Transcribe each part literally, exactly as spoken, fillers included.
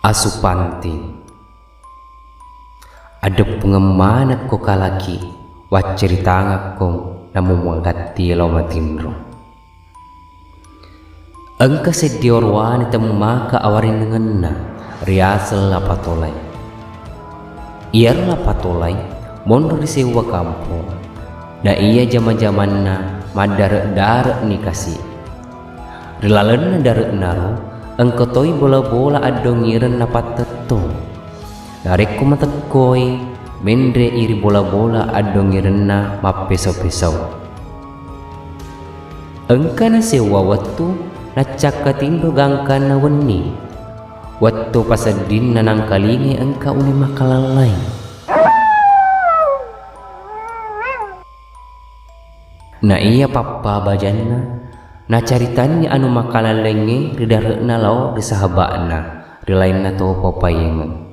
Asu Panting. Adeppungeng manekko kalaki, wacceritangekko namu magatti lao matinro. Engka seddi orowane temmaka awarinnengenna, riaseng La Patolai. Iyaro La Patolai monro ri sewwa kampong, na iya jama-jamanna maddare'-dare'ni kasi. Ri lalenna dare'naro engka toi bola-bola addongireng napattettong. Narekko matekkoi, menre'i ri bola-bola addongirenna mappeso-peso. Engkana sewwa wettu, naccakka tinro gangkanna wenni. Wettu paseddinna nangkalingai engka uni makalallai. Na iya pappabajanna, nacaritanni anu makalallaingnge ri dare'na lao ri sahaba'na, ri lainna topa paimeng.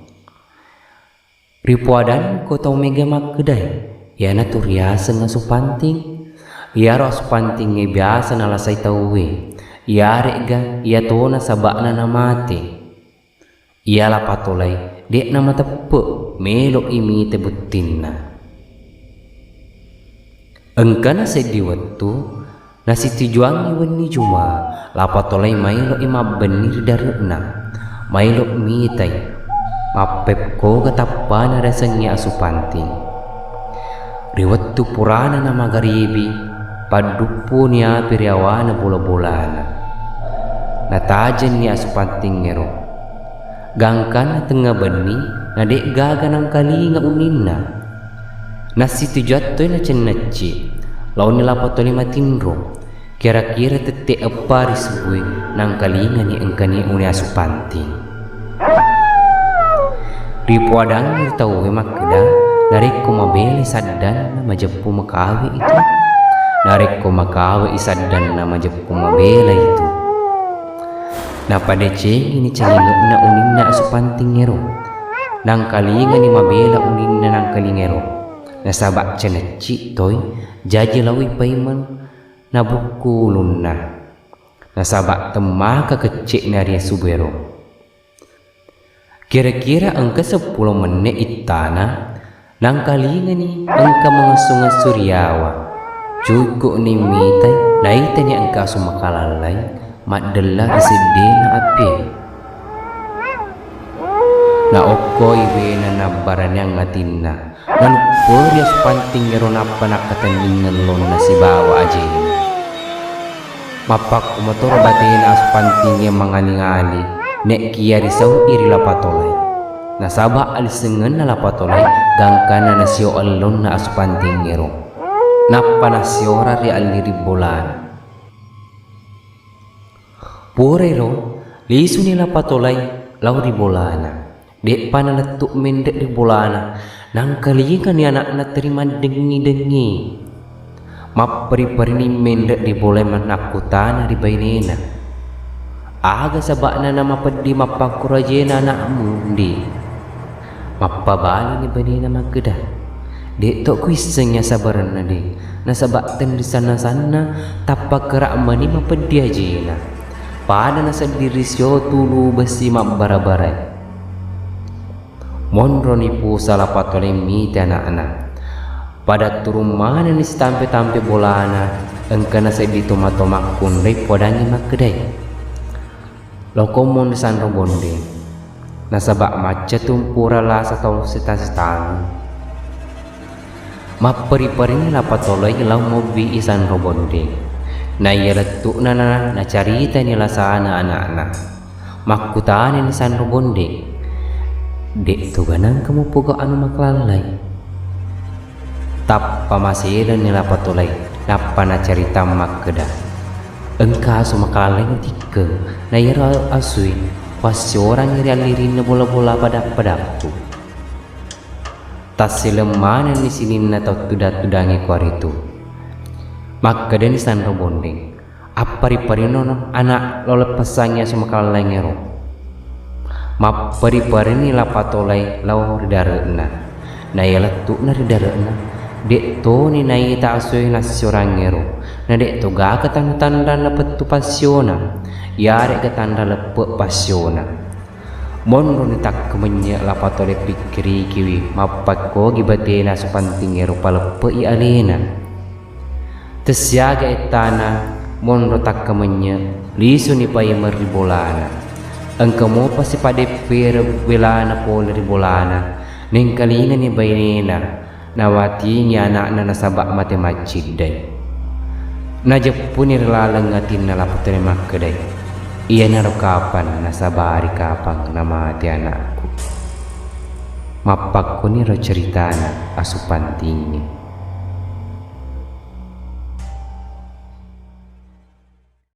Ripoadanni ko tau mega makkedae, iyanatu riaseng asu panting. Iyaro asu pantingnge biasa nalasai tauwe, iyare'ga iyatona saba'na namate. Iya La Patolai de'na mateppe', melo'i mita buttinna. Engkana seddi wettu, nasitujuangngi wenni Juma, La Patolai maelo'i mabbenni ri dare'na, maelo' mitai, mappekkoga tappana riasengnge asu panting. Ri wettu purana namagaribi, padduppuni api ri awana bola-bolana. Natajenni asu pantingngero. Gangkanna tengnga benni, na de'gaga nangkalinga uninna. Nassitujuattoi nacennecci, laoni La Patolai matinro. Kira-kira tette' eppa ri subue, nangkalingani engkani uni asu panting. Ripoadangngi ri tauwe makkeda, narekko mabelai saddanna majeppu makawe itu. Narekko makawe i saddanna majeppu mabela itu. Napadecengini calinge'na uninna asu pantingngero. Nangkalingani mabela uninna nangkalingero. Nasaba' cenecci' toi, jaji laoi paimeng nabukku ulunna. Nasaba' temmaka kecce'na ri asubuero. Kira-kira engka seppulo menne' ittana, nangkalingani engka mangessu-ngessu ri yawa. Cukku'ni mitai, naitani engka asu makalallai, maddella ri seddena apie. Naokkoi wena nabbaraneang atinna. Nalupperi asu pantingngero nappa nakkatenningeng lonna sibawa ajena. Mappakkumotoro batena asu pantingnge mangali-ngali, nekkiya risau'i ri La Patolai. Nasaba' alissengenna La Patolai gangkanna nasio ellonna asu pantingngero. Nappa nasiora ri alliring bolana. Purairo, lisuni La Patolai lao ri bolana. De'pa nalettu' menre' ri bolana, nangkalingani ana'na teri maddengngi-dengngi. Mapperi-perini menre' ri bolai nakkutana ri bainena. Aga saba'na namapeddi mappakkuro ajena ana'mu, Ndi? Mappabalini bainena makkeda, de'to kuissengngi asabarenna, Ndi, nasaba' tenri sanna-sanna tappakkara' mani mapeddi ajena. Pada nasedding risio tulu bessi mabbara-barai. Monroni pusa La Patolai mita ana'na. Pada turung manenni sitampe-tampe bolana, engkana seddi toma-toma makkunrai podangngi makkedai. Lokommong ri Sanro Bondeng. Nasaba' macca tumpura lasa tau sita-sitangeng. Mapperi-perini La Patolai lao mobbii Sanro Bondeng. Naiya lettu'na na-, nacaritani lasana ana'na. Makkutanani Sanro Bondeng, "De'toga nangka mupogau anu makalallai?" Tappa maselenni La Patolai, nappa nacaritang makkeda, "Engka asu makalallai nutikkeng, na iyaro asue kuassiorangngi ri allirinna bola-bola pada-padakku." Tasseleng manenni sininna tau tudang-tudangnge kuaritu. Makkedani Sanro Bondeng, "Apperi-perino ana' lao leppessangngi asu makallaingngero." Mapperi-perini La Patolai lao ri dare'na. Naiya lettu'na ri dare'na, de'toni naita asue nassiorangngero, na de'to gaga tanra-tanranna pettu passiona, iyare'ga tanra leppe' passiona. Monroni takkemennye' lapatole pikkirikiwi mappakkogi batena Asu Pantingngero paleppe'i alena. Tessiaga ettana, monro takkemennye', lisuni paimeng ri bolana. Engka mopa sipadeppereng welana pole ri bolana, nengkalingani bainena nawatingi ana'na nasaba' mate macciddai. Najeppuni ri laleng atinna lapatole makkedai, iyanaro kapang nasabari kapang namate ana'ku. Mappakkoniro ceritana Asu Pantingnge.